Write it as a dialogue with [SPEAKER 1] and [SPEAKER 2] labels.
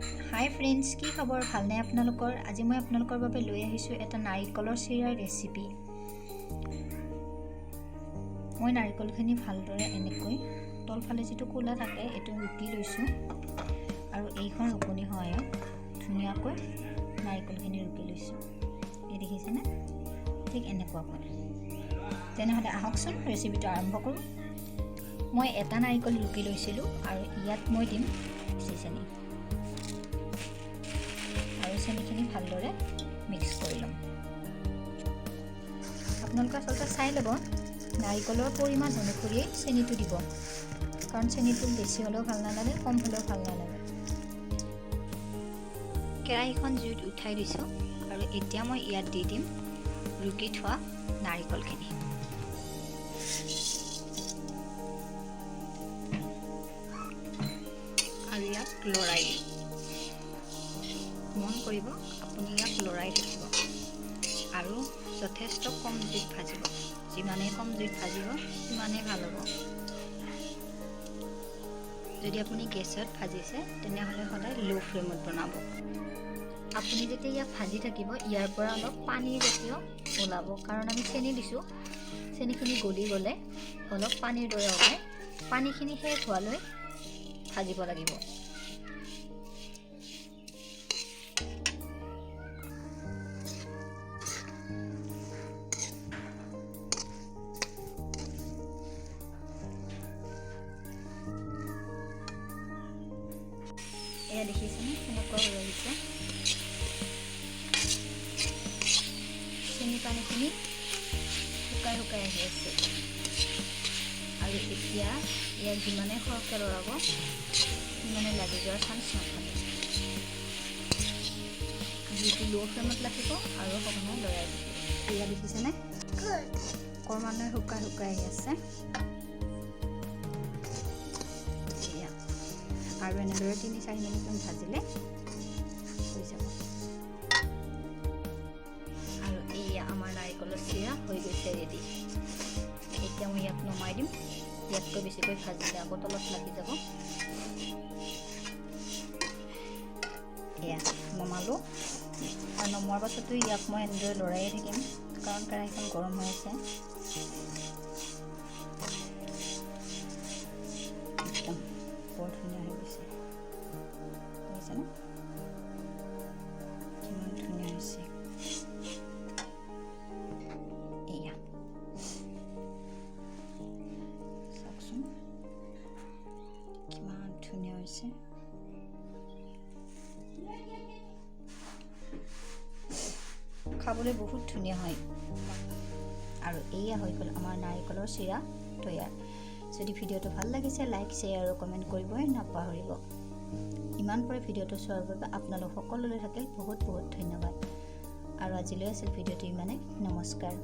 [SPEAKER 1] হাই friends, কি খবৰ? ভালনে আপোনালোকৰ? আজি মই আপোনালোকৰ বাবে লৈ আহিছোঁ এটা নাৰিকলৰ চিৰাৰ ৰেচিপি। মই নাৰিকলখিনি ভালদৰে এনেকৈ তলফালে যিটো ক'লা থাকে এইটো ৰুকি লৈছোঁ আৰু এইখন ৰুকনিৰ সহায়ত ধুনীয়াকৈ নাৰিকলখিনি ৰুকি লৈছোঁ। এই দেখিছেনে? ঠিক এনেকুৱাকৈ। তেনেহ'লে আহকচোন ৰেচিপিটো আৰম্ভ কৰোঁ। মই এটা নাৰিকল ৰুকি লৈছিলোঁ আৰু ইয়াত মই দিম চেনি আৰু চেনিখিনি ভালদৰে মিক্স কৰি ল'ম। আপোনালোকে আচলতে চাই ল'ব নাৰিকলৰ পৰিমাণ অনুসৰিয়েই চেনিটো দিব, কাৰণ চেনিটো বেছি হ'লেও ভাল নালাগে, কম হ'লেও ভাল নালাগে। কেৰাহীখন জুইত উঠাই দিছোঁ আৰু এতিয়া মই ইয়াত দি দিম ৰুকি থোৱা নাৰিকলখিনি। আৰু ইয়াক লৰাই দিম। মন কৰিব, আপুনি ইয়াক লৰাই থাকিব আৰু যথেষ্ট কম জুইত ভাজিব। যিমানেই কম জুইত ভাজিব সিমানেই ভাল হ'ব। যদি আপুনি গেছত ভাজিছে তেনেহ'লে সদায় ল' ফ্লেমত বনাব। আপুনি যেতিয়া ইয়াক ভাজি থাকিব ইয়াৰ পৰা অলপ পানী জাতীয় ওলাব, কাৰণ আমি চেনি দিছোঁ। চেনিখিনি গলি গ'লে অলপ পানীৰ দৰে হ'ব। পানীখিনি শেষ হোৱালৈ ভাজিব লাগিব। এয়া দেখিছেনে কেনেকুৱা হৈ আহিছে? চেনি পানীখিনি শুকাই শুকাই আহি আছে। আৰু এতিয়া ইয়াক যিমানে সৰহকৈ লৰাব সিমানে লাগি যোৱাৰ চান্স নাথাকে। জুইটো ল' ফ্লেমত ৰাখিব আৰু সঘনাই লৰাই থাকিব। এয়া দেখিছেনে ক্ৰমান্বয়ে শুকাই শুকাই আহি আছে। এয়া আৰু এনেদৰে 3-4 মিনিটমান ভাজিলে হৈ যাব। আৰু এয়া আমাৰ নাৰিকলৰ চিৰা হৈ গৈছে ৰেডি। এতিয়া মই ইয়াক নমাই দিম। ইয়াতকৈ বেছিকৈ ভাজিলে আকৌ তলত লাগি যাব। এয়া নমালোঁ। আৰু নমোৱাৰ পাছতো ইয়াক মই এনেদৰে লৰায়ে থাকিম, কাৰণ কেৰাহীখন গৰম হৈ আছে। একদম বৰ ধুনীয়া হৈ গৈছে, দেখিছেনে কিমান ধুনীয়া হৈছে? এয়া চাওকচোন কিমান ধুনীয়া হৈছে। খাবলৈ বহুত ধুনীয়া হয়। আৰু এয়া হৈ গ'ল আমাৰ নাৰিকলৰ চিৰা তৈয়াৰ। যদি ভিডিঅ'টো ভাল লাগিছে লাইক, শ্বেয়াৰ আৰু কমেণ্ট কৰিবই নাপাহৰিব। ইমান পৰে ভিডিঅ'টো চোৱাৰ বাবে আপোনালোক সকলোলৈ থাকিল বহুত বহুত ধন্যবাদ। আৰু আজিলৈ আছিল ভিডিঅ'টো ইমানেই। নমস্কাৰ।